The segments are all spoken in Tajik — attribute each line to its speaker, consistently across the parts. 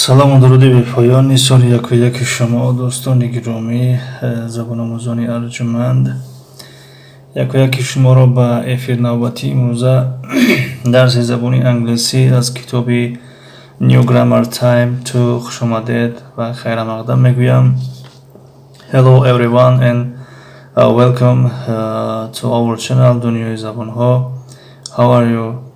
Speaker 1: Салому дуруди бепоён нисори яку яки шумо, дӯстони гиромӣ, забономӯзони арҷуманд. Яку яки шуморо ба эфир навбати имрӯза дарси забони англисӣ аз китоби New Grammar Time 2 хушомадед ва хайрамақдам мегӯям. Hello everyone and welcome to our channel Дунёи забонҳо. How are you?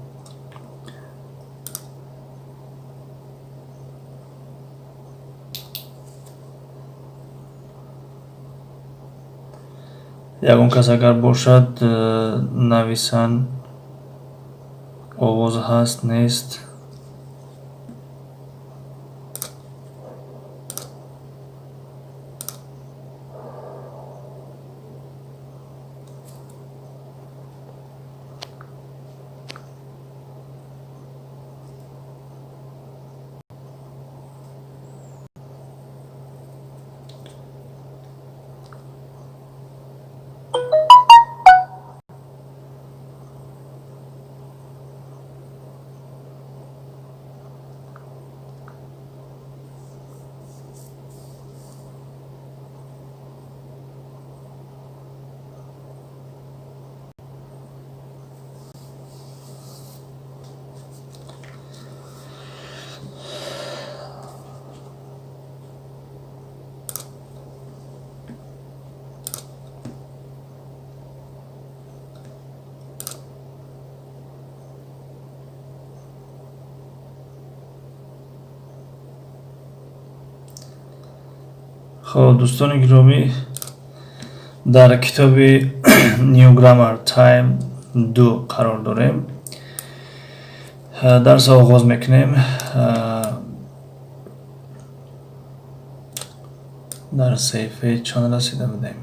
Speaker 1: Ягон кас агар бошад, нависанд. Овоз ҳаст, нест? Хоб, дӯстони гиромӣ, дар китоби New Grammar Time 2 қарор дорем. Дарсро оғоз мекунем. Дар саҳифаи чанд расида будем?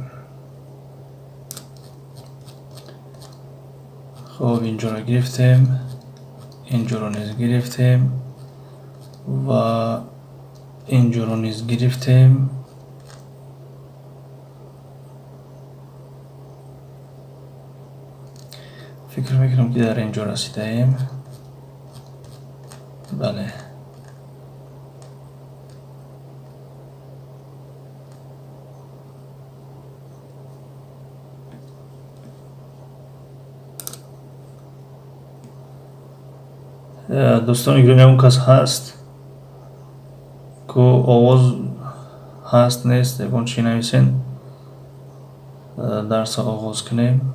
Speaker 1: Хоб, инҷоро гирифтем, инҷоро низ гирифтем ва инҷоро низ гирифтем. Фикр мекунам, ки дар инҷо расидаем. Бале. Дӯстони гиромӣ, ягон кас ҳаст? Ку овоз ҳаст, нест? Ягон чӣ нависен. Дарсро оғоз кунем.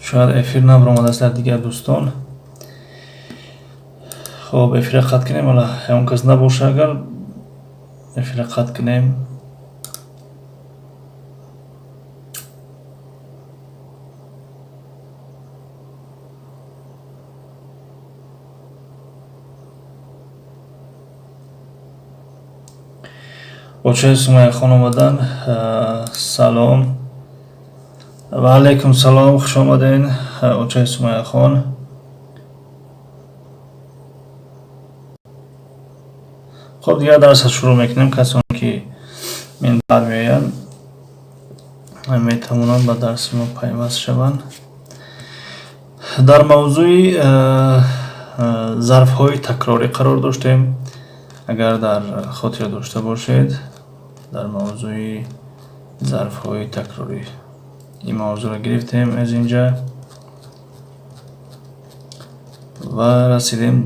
Speaker 1: Шояд эфир набаромадааст дар дигар дӯстон. Хоб, эфира қатъ кунем. Ҳола ягон кас набоша, агар эфира қатъ кунем. Очаи Сумайяхон омадан. Салом ва алайкум салом, хуш омаден, очаи Сумайяхон. Хоб, дигар дарсро шурӯъ мекунем. Касоне ки минбаъд меоянд, метавонанд ба дарси мо пайваст шаванд. Дар мавзӯи зарфҳои такрорӣ қарор доштем. Агар дар хотир дошта бошед, дар мавзӯи зарфҳои такрорӣ ин мавзӯъро гирифтем аз инҷа ва расидем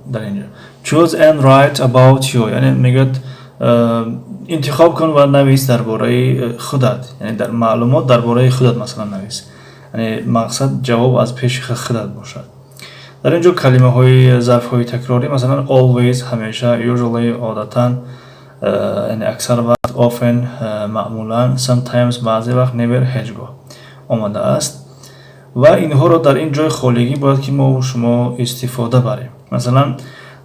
Speaker 1: дар инҷо. Choose and write about you, яъне мегӯяд, интихоб кун ва навис дар бораи худат, яъне дар маълумот дар бораи худат масалан навис, яъне мақсад ҷавоб аз пеши худат бошад. Дар ин ҷо калимаҳои зарфҳои такрорӣ, масалан, always, ҳамеша, usually, одатан, Яъне аксар вақт, often маъмулан, sometimes баъзе вақт, never ҳеҷ гоҳ омадааст ва инҳоро дар ин ҷои холигӣ бояд ки мо шумо истифода барем. Масалан,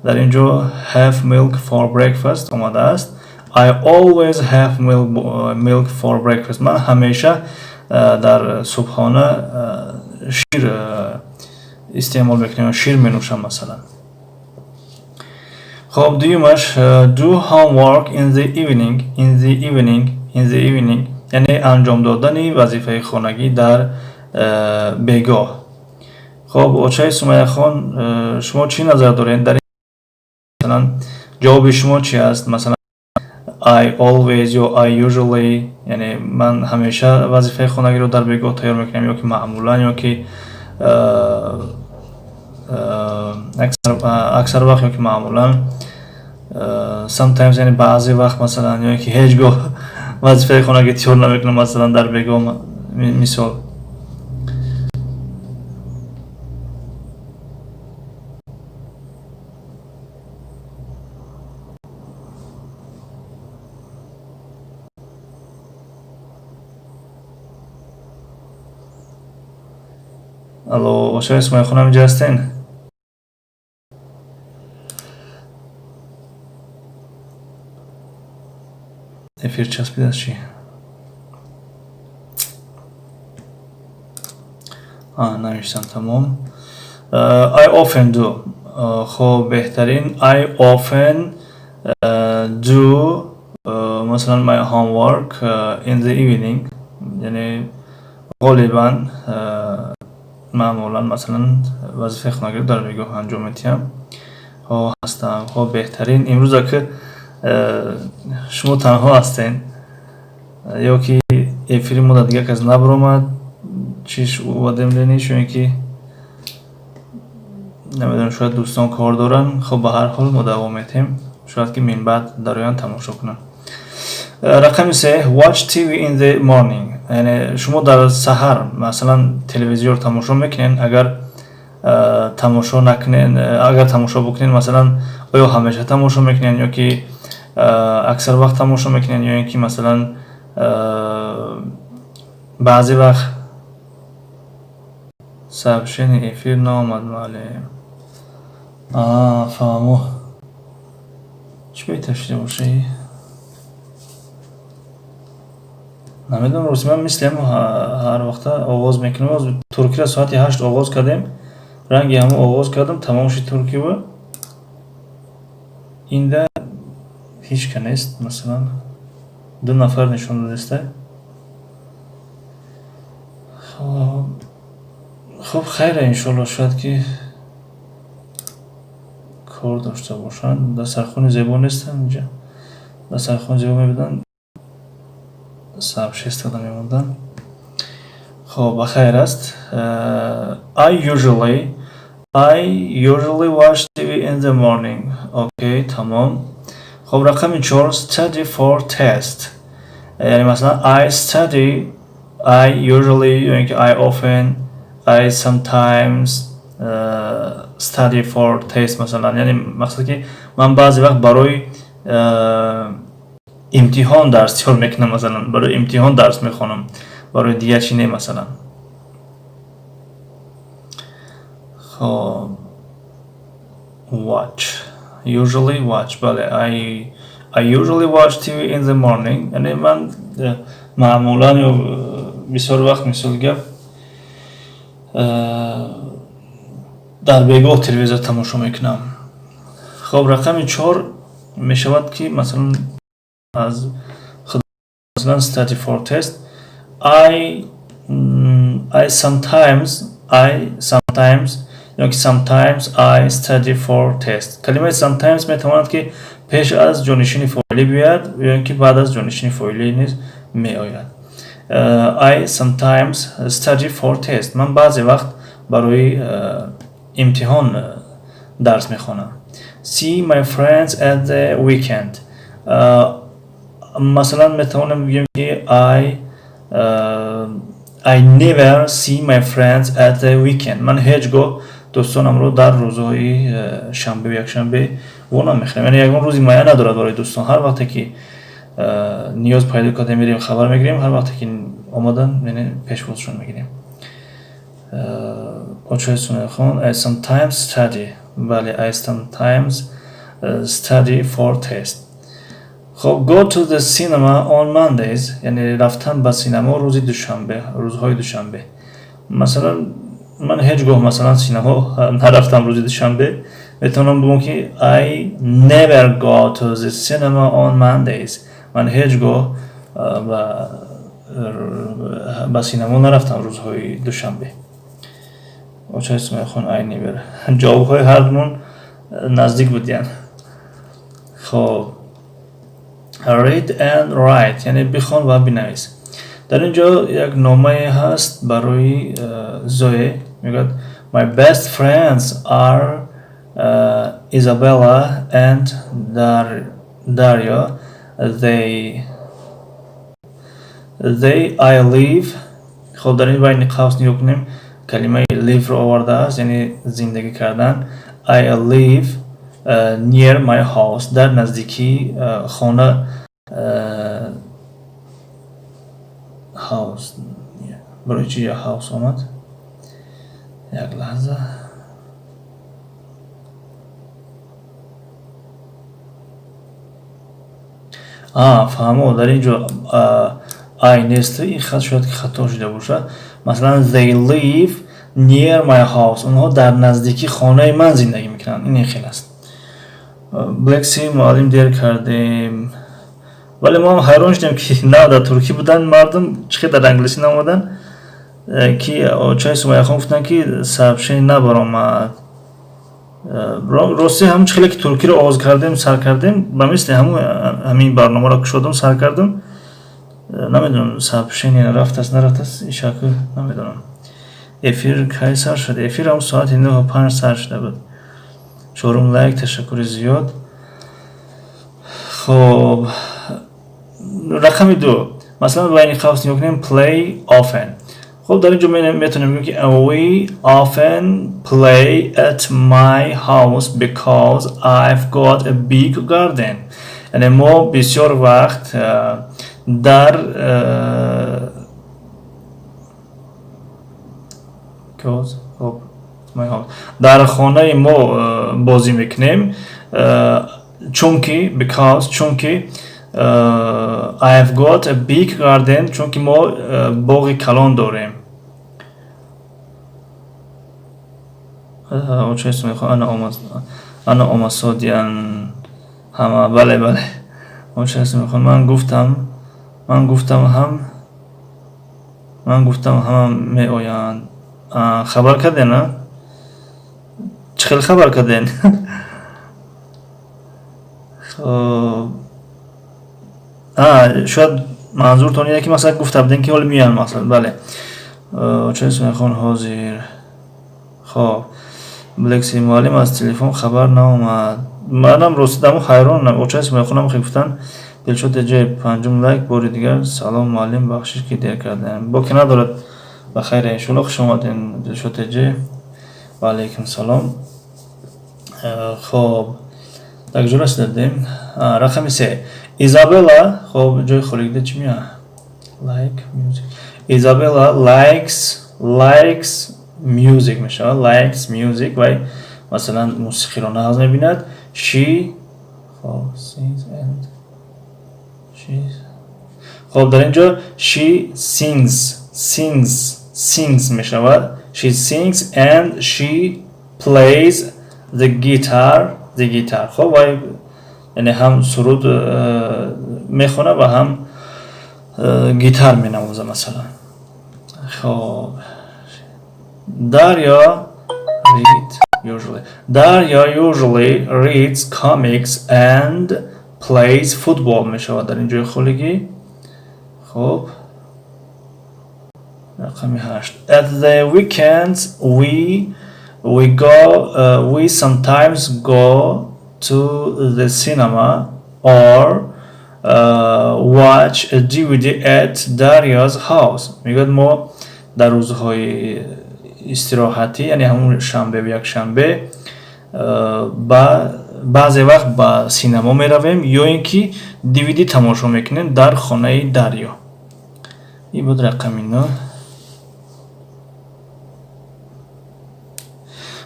Speaker 1: дар ин ҷо have milk for breakfast омадааст. I always have milk for breakfast. Ман ҳамеша дар субҳона шир истеъмол мекунам, шир менӯшам, масалан. Хоб, дуюмаш do homework in the evening, in the evening, in the evening, яъне анҷом додани вазифаи хонагӣ дар бегоҳ. Хоб, очаи Сумайяхон, шумо чӣ назар доред дар, масалан, ҷавоби шумо чи аст? Масалан, I always ё I usually, яъне ман ҳамеша вазифаи хонагиро дар бегоҳ тайёр мекунам, ё ки маъмулан, ё ки аксар вақт, ё ки маъмулан, sometimes яъне баъзе вақт, масалан, ё ки ҳеҷ гоҳ вазифаи хонагӣ тайёр намекунам, масалан, дар бегоҳ, мисол. Алло, очаи Сумайяхон, ҳаминҷа ҳастен? Эфир часпидааст чӣ? Навиштам, тамом. I often do. Хоб, беҳтарин. I often do, масалан, my homework in the evening, яъне ғолибан, маъмулан, масалан, вазифаи хонагиро дар бегоҳ анҷом медиҳам. Ҳастам. Хоб, беҳтарин. Имрӯза ки шумо танҳо ҳастен ё ки эфири мо дар дигар кас набаромад, чиш уведомление ш, ё ин ки намедонам, шояд дӯстон кор доранд. Хоб, ба ҳар ҳол мо давом медиҳем, шояд ки минбаъд дароянд, тамошо кунанд. Рақами се, watch TV in the morning, яъне шумо дар саҳар, масалан, телевизор тамошо мекунед. Агар тамошо накунед, агар тамошо бикунед, масалан, оё ҳамеша тамошо мекунед ё ки аксар вақт тамошо мекунед, ё ин ки, масалан, баъзе вақт? Сообщение эфир наомад, муаллим. Фаҳмо, чӣ беҳтар шуда боша, намедонам. Рости, ман мисли ҳамо ҳар вақта оғоз мекунам. Туркиро соати 8 оғоз кардем, ранги ҳамо оғоз кардам, тамом шуд туркиво, инда ҳеҷ ка нест. Масалан, ду нафар нишон дадаста. Хоб, хайра, иншоалло, шояд ки кор дошта бошанд. Дастархони зебо нестанд инҷа, дастархони зебо мебуданд, сообщество да мемонданд. Хоб, ба хайр аст. I usually watch TV in the morning. Okay, тамом. Хоб, рақами чор, study for test, яъне, масалан, I study, I usually ё ин ки I often, I sometimes study for test, масалан, яъне мақсад ки ман баъзе вақт барои имтиҳон дарс тайёр мекунам, масалан, барои имтиҳон дарс мехонам, барои дигар чи не, масалан. Хоб, watch, usually watch, бале, I usually watch TV in the morning, яъне ман маъмулан ё бисёр вақт, мисол гап, дар бегоҳ телевизор тамошо мекунам. Хоб, рақами чор мешавад ки, масалан, аз, масалан, study for test, I sometimes ё ки sometimes I study for test. Калимаи sometimes метавонад ки пеш аз ҷонишини фоилӣ биёяд ё ин ки баъд аз ҷонишини фоилӣ низ меояд. I sometimes study for test, ман баъзе вақт барои имтиҳон дарс мехонам. See my friends at the weekend, масалан, метавонем бигӯем ки I never see my friends at the weekend, ман ҳеҷ гоҳ дӯстонамро дар рӯзҳои шанбеу якшанбе Во намехӯрем, яъне ягон рӯзи муайян надорад барои дӯстон. Ҳар вақте ки ниёз пайдо кардем, мерем, хабар мегирем, ҳар вақте ки омадан, яъне пешвозшон мегирем. Очои Сумайхон, I sometimes study. Бале, I sometimes study for test. Хоб, go to the cinema on Mondays, яъне рафтан ба синемо рӯзи душанбе, рӯзҳои душанбе. Масалан, ман ҳеҷ гоҳ, масалан, синемо нарафтам рӯзи душанбе. Метавонам бигӯям, ки I never go to the cinema on Mondays. Ман ҳеҷ гоҳ ба синемо нарафтам рӯзҳои душанбе. Очаи Сумайхон, I never. Ҷавобҳои ҳардумон наздик будиянд. Хоб, read and write, яъне бихон ва бинавис. Дар ин ҷо як номае ҳаст барои Зое. Мегӯяд: My best friends are Isabella and Dario. They I live. Хоб, дар ин байни қавс нигоҳ кунем, калимаи live ро овардааст, яъне зиндагӣ кардан. I live near my house, дар наздикии хона. House барои чи house омад? Як лаҳза. Фаҳмо, дар ин ҷо I нест, ин хат шояд ки хато шуда бошад. Масалан, they live near my house, онҳо дар наздикии хонаи ман зиндагӣ мекунанд. Ин хел аст. Блекси, муаллим, дер кардем, вале мо ҳам ҳайрон шудем, ки нав дар туркӣ буданд мардум, чӣ хел дар англисӣ наомаданд, ки очаи Сумайяхон гуфтанд, ки сообщение набаромад. Рости, ҳамн чӣ хеле ки туркиро оғоз кардем, сар кардем, ба мисли ҳамун ҳамин барномаро кушодам, сар кардам. Намедонам, сообщение рафтааст, нарафтааст, ишаку намедонам. Эфир кай сар шуд? Эфир ҳам соати 9:05 сар шуда буд. Чорум лайк, ташаккури зиёд. Хоб, рақами 2, масалан, байни қавс нигоҳ кунем: play often. Хоб, дар ин ҷо метавонем бигӯем, ки we often play at my house because I've got a big garden, яъне мо бисёр вақт дар хоб дар хонаи мо бозӣ мекунем, чунки, because, чунки I've got a big garden, чунки мо боғи калон дорем. Ана омасодиян ҳама. Бале, бале, очаи, ман гуфтам, ҳама меоянд. Хабар карден? А чӣ хел хабар карден? Хоб, шояд манзуртон ине, ки масалан гуфта будем, ки ҳоло меоянд, масалан. Бале, очаи Сумайхон, ҳозир. Хоб, Блекси, муаллим, аз телефон хабар наомад. Манам рости дамо ҳайронам, очаи Сумайхонам хе гуфтанд. Дилшод ҷои панҷум лайк. Бори дигар салом, муаллим, бахшиш, ки дер кардем. Боке надорад, ба хайр, иншоалло. Хуш омадем, Дилшод ҷе. Ва алайкум салом. Хоб, дар куҷо расидем? Рақами 3, Изабелла. Хоб, ҷои холигида чӣ меояд? Like music. Изабелла likes music мешавад. Likes music, вай масалан мусиқиро нағз мебинад. She, хоб, sings and she. Хоб, дар ин ҷо she sings мешавад. She sings and she plays the guitar. Хоб, вай яъне ҳам суруд мехонад ва ҳам гитар менавозад, масалан. Хоб, Дарья read usually. Дарья usually reads comics and plays football мешавад дар ин ҷои холигӣ. Хоб, рақами 8. At the weekends we sometimes go to the cinema or watch a DVD at Daria's house. Мегӯяд, мо дар рӯзҳои истироҳатӣ, яъне ҳамун шанбе, якшанбе, ба Баъзе вақт ба синамо меравем ё ин ки DVD тамошо мекунем дар хонаи Дарё. Ин буд рақами 9.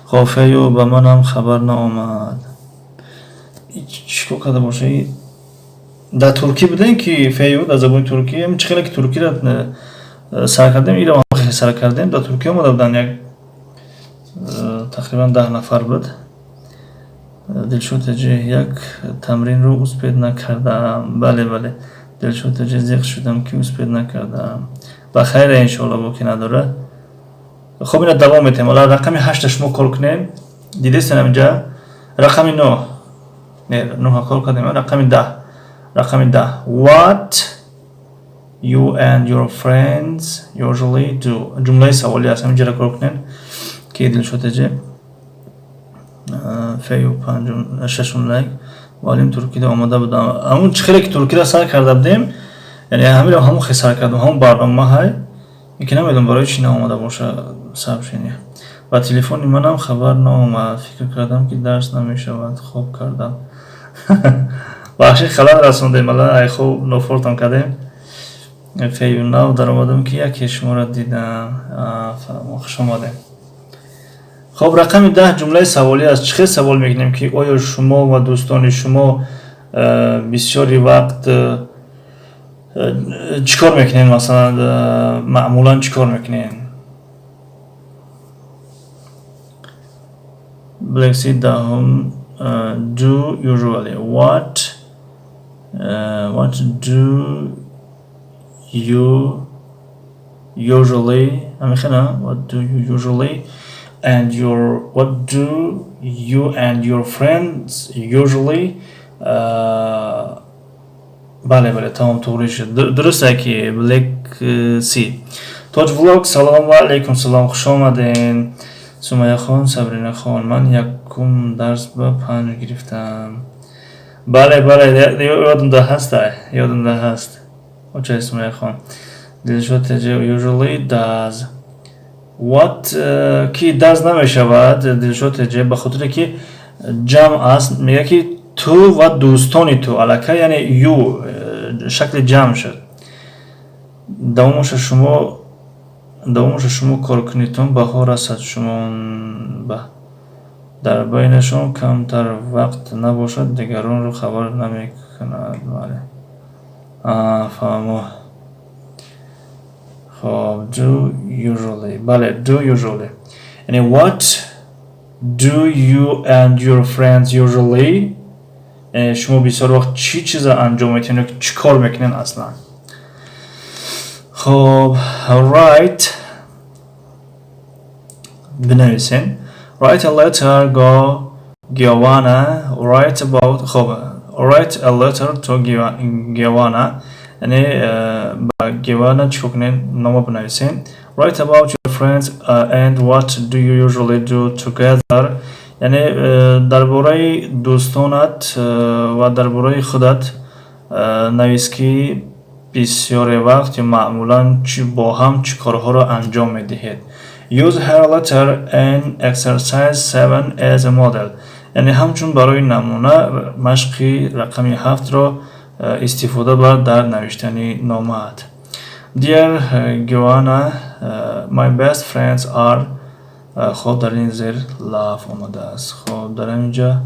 Speaker 1: Хоб, Фею, ба манам хабар наомад. Чӣ кор карда боша? Дар туркӣ будем ки, Фею, дар забони туркӣ чӣ хеле ки туркиро сар кардем, иро сар кардем. Дар Туркия омада буданд, як тақрибан 10 нафар буд. Дилшод таҷи, як тамринро успеть накардаам. Бале, бале, Дилшод таҷи, зиқ шудам ки успеть накардаам. Ба хайра, иншоалло, боки надора. Хоб, ина давом метем. Ҳола рақами 8-а шумо кор кунем. Дидестен, инҷа рақами 9, не, 9-а кор кардем, рақами 10, рақами 10: what you and your friends usually do. Ҷумлаи саволӣ аст, ҳаминҷара кор кунем ки. Дилшод таҷи, Фею, панҷум, шашум лайк. Муаллим, туркида омода будам. Ҳамун чӣ хеле ки туркида сар карда будем, яъне ҳамиро ҳамон хел сар кардам, ҳамон барнома ҳай. Ки намедонам, барои чӣ наомада боша сообщение. Ба телефони манам хабар наомад, фикр кардам, ки дарс намешавад, хоб кардам. Бахши, халал расондем, ала ай хоб нофортам кардем. Фею, нав даромадам, ки яке шуморо дидам. Хуш омадем. Хоб, рақами 10 ҷумлаи саволӣ аст. Чӣ хел савол мекунем, ки оё шумо ва дӯстони шумо бисёри вақт чӣ кор мекунед, масалан, маъмулан чӣ кор мекунед? Блекси, 10-ум: do usually, what do you usually, ҳамихела, what do you usually and your, what do you and your friends usually. Бале, бале, тамом, туғри шуд, дуруст ки. Black Sea Тоҷ влог, салом ва алайкум салом, хуш омаден. Сумаяхон, Сабринахон, ман якум дарс ба 5 гирифтам. Бале, бале, ёдумда ҳаст, ёдумда ҳаст, очай Сумаяхон. Дилшод теҷ usually does what, ки does намешавад, Дилшод теҷ, ба хотире ки ҷамъ аст. Мегӯяд, ки ту ва дӯстони ту, аллакай, яъне you шакли ҷамъ шуд. Давомаша шумо кор кунедтон, баҳо расад шумон ба дар байнашон камтар вақт набошад, дигаронро хабар намекунад. Бале, фаҳмо. Хоб, do usually, бале, do usually, яъне what do you and your friends usually, шумо бисёр вақт чӣ чиза анҷом медиҳед ё чӣ кор мекунед аслан. Хоб, write, бинависем: write a letter go Giovanna, write about. Хоб, write a letter to Giovanna, яъне ба Giovanna чӣ кор кунед? Нома бинависем. Write about your friends and what do you usually do together, яъне дар бораи дӯстонат ва дар бораи худат навис, ки бисёре вақт ё маъмулан бо ҳам чӣ корҳоро анҷом медиҳед. Use her letter in exercise 7 as a model, яъне ҳамчун барои намуна машқи рақами 7-ро истифода бар дар навиштани номаат. Dear Giovanna, my best friends are. Хоб, дар ин зер love омадааст. Хоб, дар ҳамин ҷа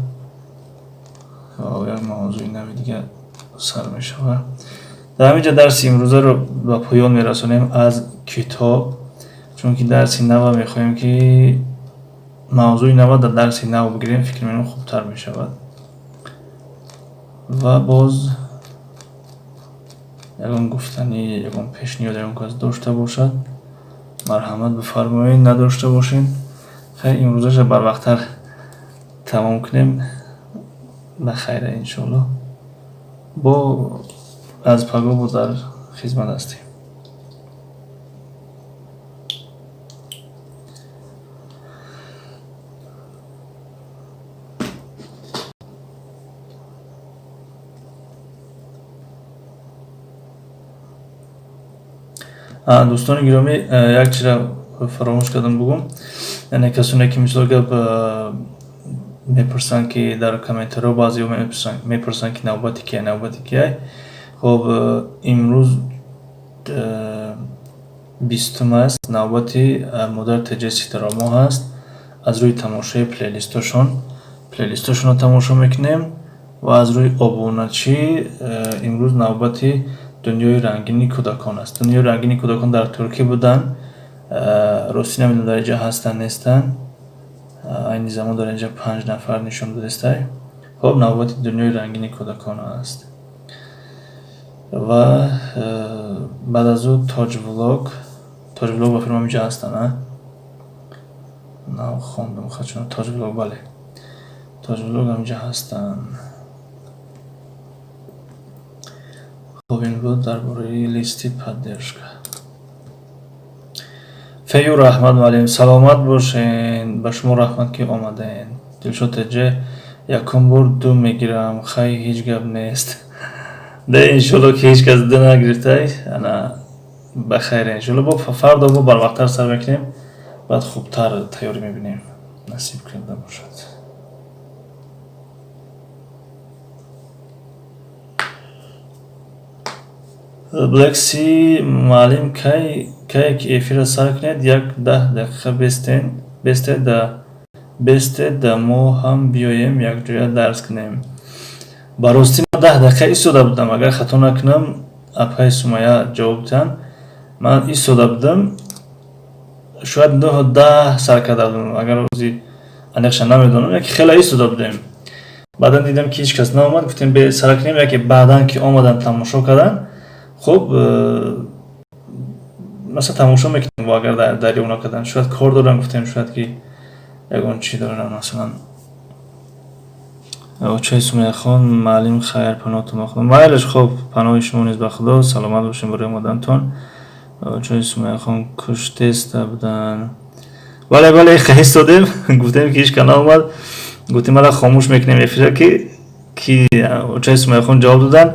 Speaker 1: як мавзӯи нави дига сар мешавад. Дар ҳамин ҷа дарси имрӯзаро ба поён мерасонем аз китоб, чунки дарси нава мехоҳем, ки мавзӯи нава дар дарси нав бигирем, фикр мекунем, хубтар мешавад. Ва боз ягон гуфтанӣ, ягон пешниҳод ягон кас дошта бошад, марҳамат, бифармоед. Надошта бошед, хайр, имрӯзаша барвақттар тамом кунем. Ба хайра, иншоалло, бо аз паго бо дар хизмат ҳастем. Дӯстони гиромӣ, як чизра фаромӯш кардам бугум. Яъне касоне ки, мисол гап, Мепурсанд, ки дар комментариҳо баъзеҳо мепурсанд, ки навбати кия, навбати кия. Хоб, имрӯз 20-ум аст, навбати модар Теҷаи Ситорамо ҳаст. Аз рӯи тамошои плейлистошон, плейлистошонро тамошо мекунем ва аз рӯи обуначӣ имрӯз навбати Дунёи рангини кӯдакон аст. Дунёи рангини кӯдакон дар Туркӣ буданд. Ростӣ намедонам, дар инҷа ҳастанд, нестанд. Айни замон дар инҷа панҷ нафар нишон додистай. Хоб, навбати Дунёи рангини кӯдакон аст ва баъд аз ӯ Тоҷ Влог. Тоҷ Влог ба филм инҷа ҳастанд, а нав хондум хачун Тоҷ Влог, бале, Тоҷ Влог ҳаминҷа ҳастанд. Хоб, ин буд дар бораи листи поддержка. Фею раҳмат, муаллим, саломат бошен. Ба шумо раҳмат, ки омаден. Дилшод Теҷе, якум бор ду мегирам, хай, ҳеҷ гап нест. Де, иншолло, ки ҳеҷ кас ду нагирифтай. Ана, ба хайр, иншолло, бо фардо мо барвақттар сар мекунем, баъд хубтар тайёрӣ мебинем, насиб карда бошад. Блекси, муаллим, кай кае ки эфирро сар кунед, як 10 дақиқа бестед да, мо ҳам биёем, якҷоя дарс кунем. Ба ростӣ, ман 10 дақиқа истода будам, агар хато накунам, апаи Сумая ҷавоб диҳанд. Ман истода будам, шояд 9:10 сар карда будам, агар ози аниқша намедонам, яке хеле истода будем. Баъдан дидам, ки ҳеҷ кас наомад, гуфтем, сар кунем. Яке баъдан ки омадан, тамошо карданд. Хуб, масалан, тамошо мекунем, агар дарёб накарданд, шояд кор дорам, гуфтем, шояд ки ягон чӣ дорам, масалан. Очаи Сумаяхон, маълим, хайр, паноҳтон ба Худо. Майлаш, хоб, паноҳи шумо низ ба Худо, саломат бошем барои омадантон. Очаи Сумаяхон, куштеста буданд. Бале, бале, истодем, гуфтем, ки ҳеҷ ка наомад, гуфтем, мала хомӯш мекунем эфира, ки очаи Сумаяхон ҷавоб доданд.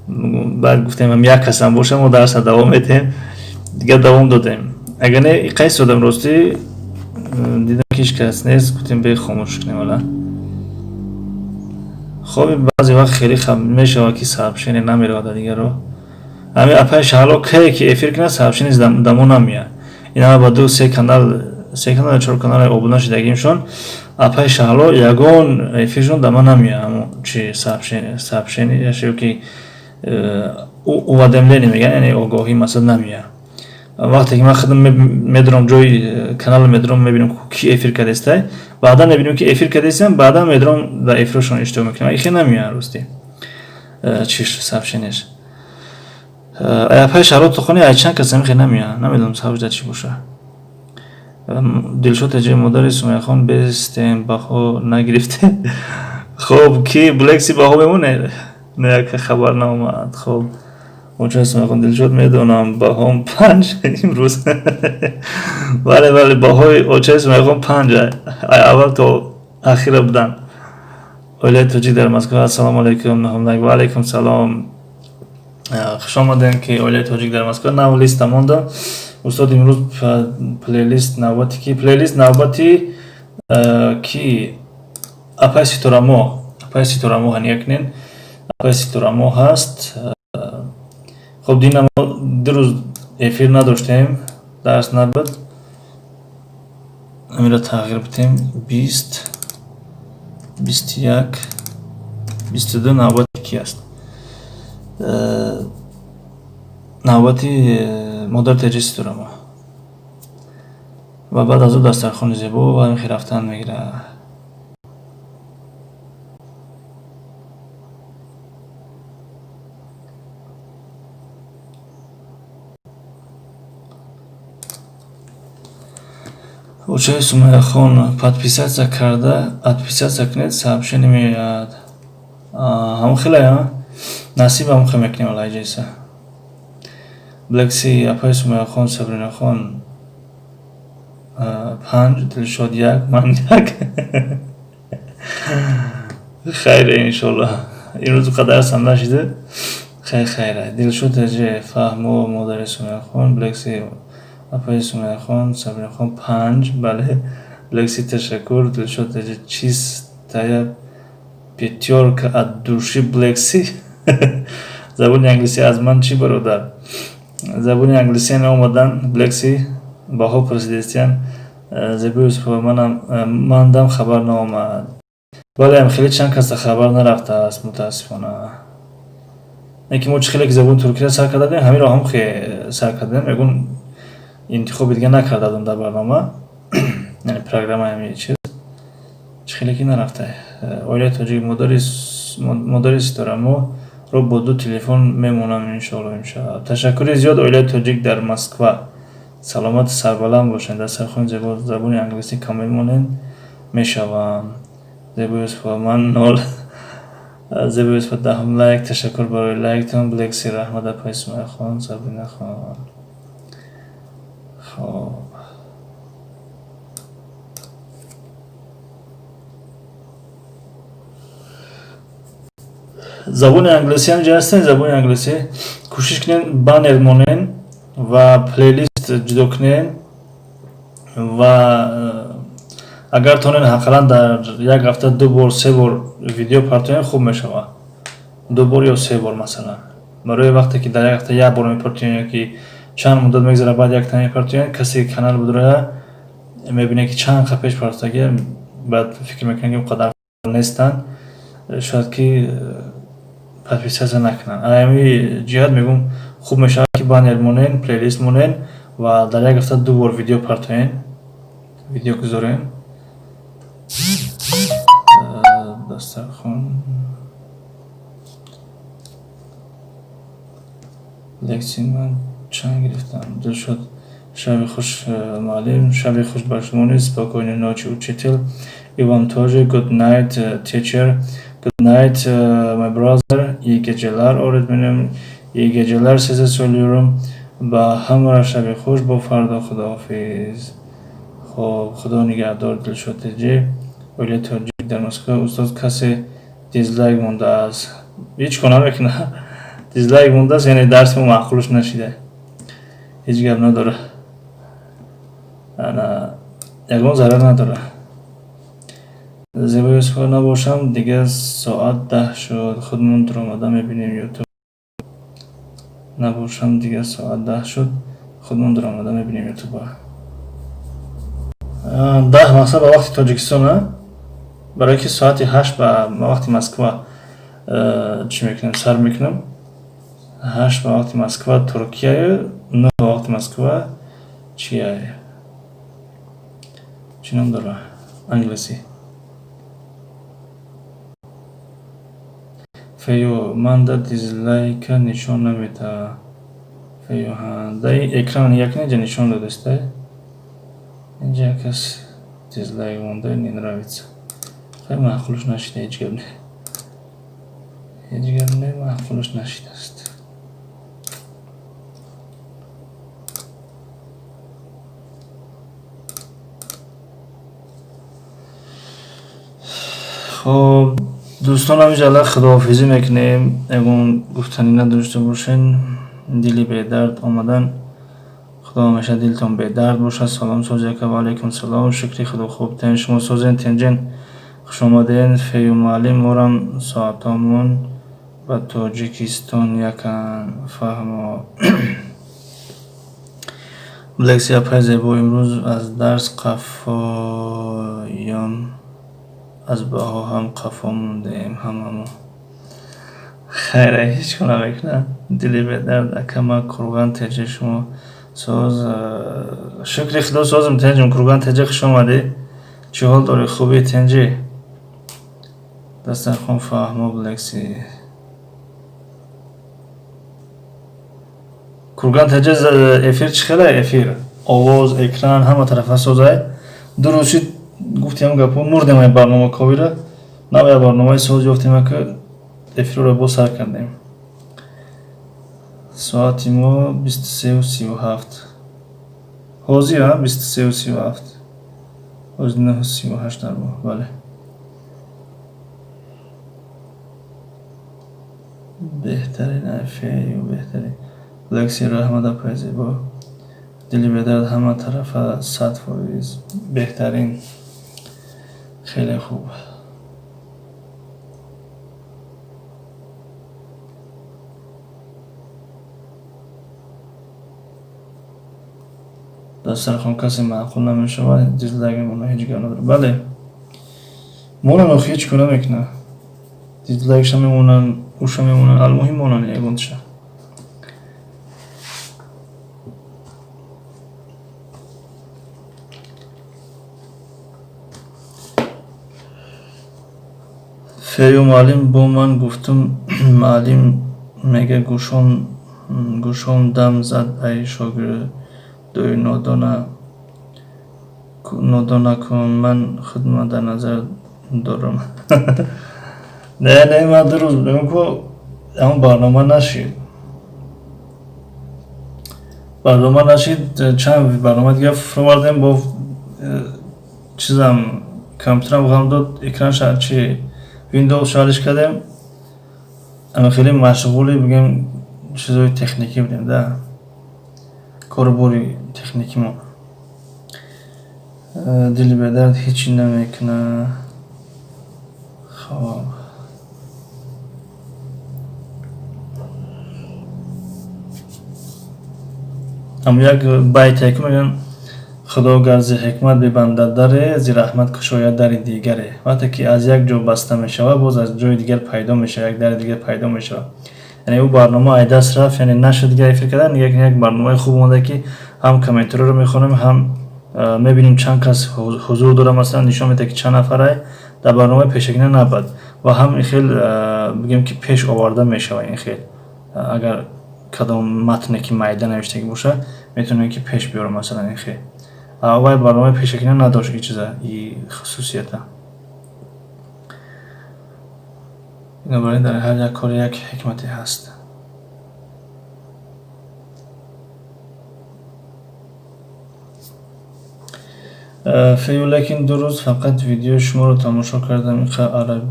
Speaker 1: Баъд гуфтем, як касам боша, мо дарса давом медиҳем. Дигар давом додем, агар не, иқа истодам. Ростӣ, дидам, ки ҳеҷ кас нест, гуфтем, бе хомӯш кунем. Ала хоб, баъзе вақт хеле мешавад, ки сообщение намеравад дигарро. Ҳамин апаи Шаҳло кае ки эфир кунад, сообщение дамо намеяд. Ина ба ду се канал, се канал, чор канал обуна шудагимшон, апаи Шаҳло ягон эфиршон дама намеяд. Ҳамо чи сообщение ё ки уведомление мегӯянд, яъне огоҳӣ, масалан, намеяд. Вақте ки ман худам медурам, ҷои канал медурам, мебинам, ки эфир кардестай, баъдан мебинем, ки эфир кардестам, баъдан медурам, дар эфирашон иштирок мекунам. Ихе намеяд, ростӣ, чиш сообщениеш. Апаи Шаҳло Тухони ай чанд кас ҳамихе намеяд, намедонам, сабаб дар чӣ боша. Дилшод Таҷи, модари Сумаяхон, бестем, баҳо нагирифте. Хоб, ки Блекси баҳо мемоне, не, як хабар наомад. Хоб, очаи Сумаяхон, Дилшод, медонам, баҳом 5 имрӯз. Бале, бале, баҳои очаи Сумаяхон 5, ай аввал то ахира буданд. Оилаи тоҷик дар Москва, ассалому алайкум. Ва алайкум салом, хуш омадем, ки оилаи тоҷик дар Москва. Нав листа монда, устод. Имрӯз плейлист навбати ки? Плейлист навбати ки? Апаи Ситорамо, апаи Ситорамо, ҳания кунен, апаи Ситорамо ҳаст. Хоб, дина мо 2 рӯз эфир надоштем, дарс набуд. Амира тағйир бидем. 20, 21, 22 навбати ки аст? Навбати модар Теҷи Ситорамо ва баъд аз ӯ Дастархони зебо ва ҳамин рафтан мегирад. Очаи Сумаяхон, подписаться карда, отписаться кунед, сообщение меояд. Ҳамон хеле насиб, ҳамон хел мекунем алайҷиса. Блекси, апаи Сумаяхон, Сабринахон 5, Дилшод 1, ман 1. Хайре, иншолло, имрӯз қадар сам нашида. Хайр, хайр. Дилшод Таҷи, фаҳмо, модари Сумаяхон, Блекси, апаи Сумаяхон, Сабринахон 5, бале. Блекси, ташаккур. Дилшод Таҷи, чист? Тая пятёрка от души. Блекси, забони англисӣ аз ман чӣ, бародар? Забони англисӣ наомадан. Блекси, баҳо пурсидестиян. Зебо Юсупова, манам мандам хабар наомад. Бале, хеле чанд каса хабар нарафтааст, мутаассифона. Не ки мо чӣ хеле ки забони туркиро сар карда будем, ҳаминро ҳам сар кардем, ягон интихоби дига накарда будем дар барнома, яъне программа. Ҳамин чиз чӣ хеле ки нарафта. Оилаи тоҷик, модари ситора, моро бо ду телефон мемонам, иншоалло, имшаб. Ташаккури зиёд, оилаи тоҷик дар Москва, саломату сарбаланд бошед. Дастархони зебо, забони англисӣ комил монед мешавам. Зебо Юсупова, ман нол. Зебо Юсупова, 10-ум лайк, ташаккур барои лайктон. Блекси, раҳмат. Апаи Сумайяхон, Сабринахон. Хоб, забони англисӣ ҳам ҷа ҳастен. Забони англисӣ кӯшиш кунен, баннер монен ва плейлист ҷудо кунен ва агар тонен, ҳаққалан дар як ҳафта ду бор, се бор видео партоен, хуб мешавад. Ду бор ё се бор, масалан. Барои вақте ки дар як ҳафта як бор мепартоен ё ки чанд муддат мегзарад, баъд якта мепартоен, касе ки канал будроя, мебинад, ки чанд қа пеш партоги, баъд фикр мекунад, ки он қадар нестанд, шояд ки подписаться накунанд. Ҳамин ҷиҳат мегӯм, хуб мешавад, ки баннер монен, плейлист монен ва дар як ҳафта ду бор видео партоен, видео гузорен. Дастархон, лекси, ман чанд гирифтам? Дилшод, шаби хуш, муаллим. Шаби хуш ба шумо низ. Спокойной ночи, учитель. И вам тоже good night, teacher. Good night, my brother. İyi geceler öğretmenim. İyi geceler size söylüyorum. Ба ҳамаро шаби хуш, бо фардо худоҳофиз. Хоб, худо нигаҳдор, Дилшод Теҷи. Оилаи тоҷик дар Москва, устод, касе дизлайк мондааст. Ҳеҷ кор намекунад. Дизлайк мондааст, яъне дарси мо маъқулш нашида. Ҳеҷ гап надорад. Ана, ягон зарар надорад. Зебо Юсупова, набошам, дигар соат 10 шуд, худмон дуромада мебинем ютуб. Набошам, дигар соат 10 шуд, худмон дуромада мебинем ютуба. 10 мақсад ба вақти Тоҷикистон, барое ки соати 8 ба вақти Москва чӣ мекунем, сар мекунам. 8 ба вақти Москва Туркияю, 9 ба вақти Москва чия, чӣ ном дора, англисӣ. Фею, манда дизлайка нишон намедиҳад. Фею, даи экран як инҷа нишон додааст. Инҷа як кас дизлайк монда, не нравится. Хеле маъқулш нашида, ҳеҷ гап не. Ҳеҷ гап не, маъқулш нашидааст. Хоб, дӯстон, ҳаминҷа аллак худоҳофизӣ мекунем. Ягон гуфтанӣ надошта бошен. Дили бедард омадан. Худо ҳамеша дилтон бедард бошад. Салом, созяка, ва алайкум салом. Шукри худо, хубтен, шумо созен? Тенҷен, хушомаден. Фею муаллим, морам соатомон ба Тоҷикистон якан. Фаҳмо. Лекси, апай зебо, имрӯз аз дарс қафоём, аз баҳо ҳам қафо мондаем ҳамамо. Хайр, ҳеҷ кор намекунад. Дили бедард, ака, ман Курган Теҷи, шумо соз? Шукри худо, созм, тенҷум. Курган Теҷи, хуш омадӣ. Чӣ ҳол дорӣ, хубӣ, тенҷӣ? Дастархон, фаҳмо. Лекси, Курган Теҷи, эфир чӣ хеле? Эфир, овоз, экран ҳама тарафа созай? Ду рӯз шид, гуфтем гапо, мурдем ай барнома ковира. Навая барномаи соз ёфтем, ки эфирро боз сар кардем. Соати мо 23:37 ҳозир, 23:37, ҳозир 9:38 дар мо. Бале, беҳтарин айфею беҳтарин. Лекси, раҳмат, апай зебо. Дили бедард, ҳама тарафа 100%, беҳтарин, хеле хуб. Дастархон касе маъқул намешавад, дизлайк мемонад, ҳеҷ гап надорад. Бале, монанд, охи ҳеҷ кор намекунад. Дизлайкша мемонанд, уша мемонанд, алмуҳим монанд ягонташа. Фею муаллим, бо ман гуфтум, муаллим мега, гӯшом дам зад, ай шогирдои нодонакун, ман худма дар назар дорам. Не, не, ман 2 рӯз мегӯям, ку ҳамон барнома нашид. Барнома нашид, чанд барнома дига фуровардем, бо чизам компютерам ғам дод, экранша чи Windows шалиш кардем. Ама хеле машғули, бигем, чизои техникӣ будем да. Кору бори техникимо. Дили бедард ҳечи намекунад. Хоб. Ҳам як байте ку мегӯянд: Худо гар зи ҳикмат бибандад даре, зи раҳмат кушояд дари дигаре. Вақте ки аз як ҷо баста мешавад, боз аз ҷои дигар пайдо мешавад, як дари дигар пайдо мешавад. Яъне ӯ барнома ай даст рафт, яъне нашуд дигар эфир кардан, як барномаи хуб омада, ки ҳам комментариёро мехонем, ҳам мебинем чанд кас ҳузур дорад, масалан, нишон медиҳад, ки чанд нафарай, дар барномаи пешакина набад, ва ҳам ин хел, бигем, ки пеш оварда мешавад. Ин хел, агар кадом матне ки майда навиштагӣ бошад, метавонем ки пеш биёрам, масалан, ин хел. Вай барномаи пешакина надошт ин чиза, и хусусията. Бинобар ин дар ҳар як кор як ҳикмате ҳаст. Фею, лекин 2 рӯз фақат видеои шуморо тамошо кардам, инқадр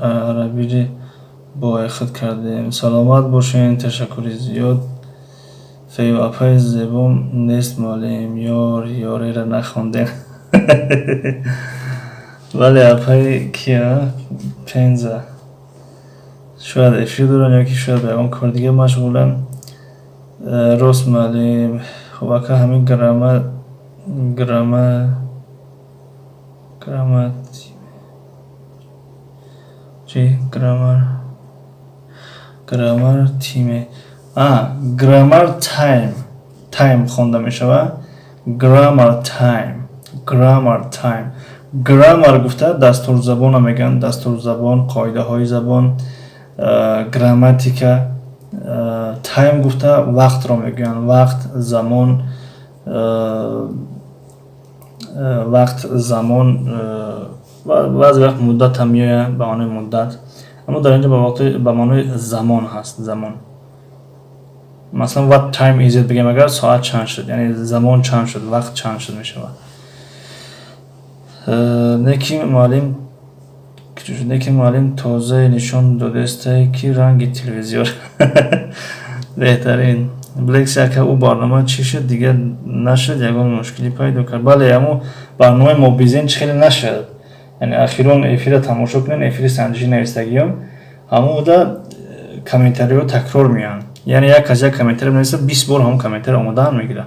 Speaker 1: арабири бо худ кардем. Саломат бошед, ташаккури зиёд. Фею апаи зебом нест, муаллим, ёр ёрера нахондем. Бале, апаи кия, Пенза. Шояд эфир доранд ё ки шояд ба ягон кори дига машғуланд. Рост, муаллим. Хуб, ака, ҳамин грамма грамма чи grammar time, а grammar time, time хонда мешавад. Grammar time, grammar time. Grammar гуфта дастурзабона мегӯянд, дастурзабон, қоидаҳои забон, грамматика. Time гуфта вақтро мегӯянд, вақт, замон, вақт, замон, баъзе вақт муддат ҳам меояд ба маънои муддат, аммо дар инҷо ба маънои замон ҳаст, замон. Масалан, what time is it бигем агар, соат чанд шуд, яъне замон чанд шуд, вақт чанд шуд мешавад. Неки муаллим, неки муаллим, тозае нишон додестае, ки ранги телевизор беҳтарин. Блекси ака, ӯ барнома чӣ шуд, дигар нашуд, ягон мушкилӣ пайдо кард? Бале, ҳамун барномаи мобизен чӣ хеле нашуд. Яъне ахирон эфирро тамошо кунед, эфири санҷиши навистагиём, ҳамон комментариҳо такрор меоянд. Яъне як кас як комментари менависад, 20 бор ҳамон комментари омодаам мегирад.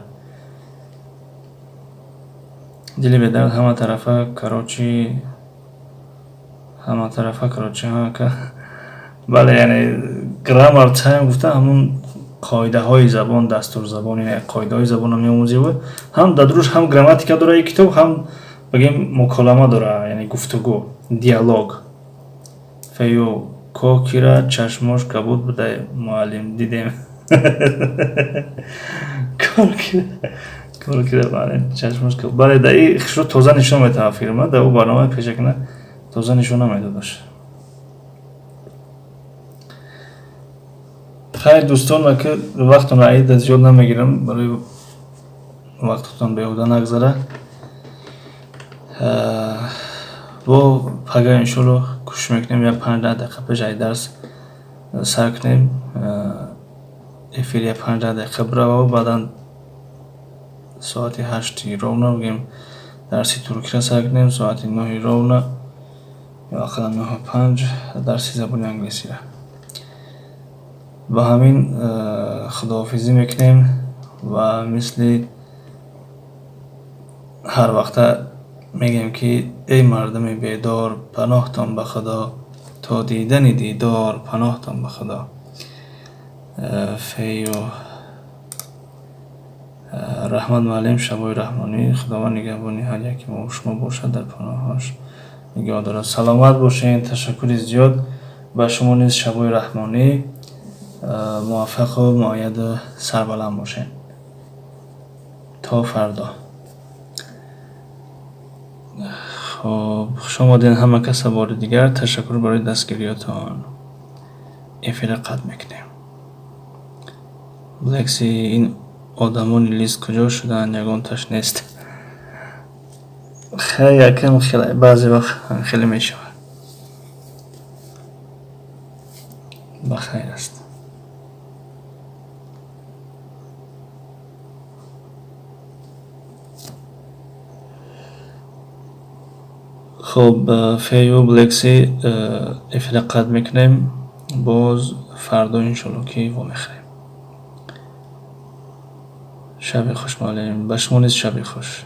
Speaker 1: Дили бедард ҳама тарафа, короче, ҳама тарафа, короче, ака. Бале, яъне grammar time гуфта ҳамун қоидаҳои забон, дастурзабон, яъне қоидаҳои забонро меомӯзӣ. Ҳам дар дуруш ҳам грамматика дора ин китоб, ҳам, бигем, муколама дора, яъне гуфтугӯ, диалог. Фею кокира чашмош кабуд буда, муаллим, дидем. Коркира муаллим чашмош кабуд. Бале, дар ин хушрӯ тоза нишон метавад филма, дар ӯ барномаи пешакина тоза нишон намедодаш. Хайр, дӯстон, ака, вақтонро аида зиёд намегирам, барои вақтатон беҳуда нагзара. Бо пага иншолло кӯшиш мекунем, як 5-10 дақиқа пеш ай дарс сар кунем, эфир як 5-10 дақиқа бирава, баъдан соати 8 ровно, бигем, дарси туркиро сар кунем, соати 9 ровно ё ақаллан 9:05 дарси забони англисиро. Ба ҳамин худоҳофизӣ мекунем ва мисли Ҳар вақта мегӯем, ки эй мардуми бедор, паноҳтон ба Худо, то дидани дидор, паноҳтон ба Худо. Фею раҳмат, муаллим, шабои раҳмонӣ. Худованд нигаҳбони ҳар яке мо шумо бошад, дар паноҳаш нигоҳ дорад. Саломат бошед, ташаккури зиёд. Ба шумо низ шабои раҳмонӣ, муваффақу муайяду сарбаланд бошед. То фардо. Хоб, хушомадед ҳама каса бори дигар. Ташаккур барои дастгириётон. Эфира қатъ мекунем. Лекси, ин одамони лист куҷо шуданд? Ягонташ нест. Хай, якам баъзе вақт хеле мешавад. Ба хайр аст. Хуб, Фею, Блекси, эфира қатъ мекунем. Боз фардо, иншоалло, ки вомехӯрем. Шаби хуш, муаллим. Ба шумо низ шаби хуш.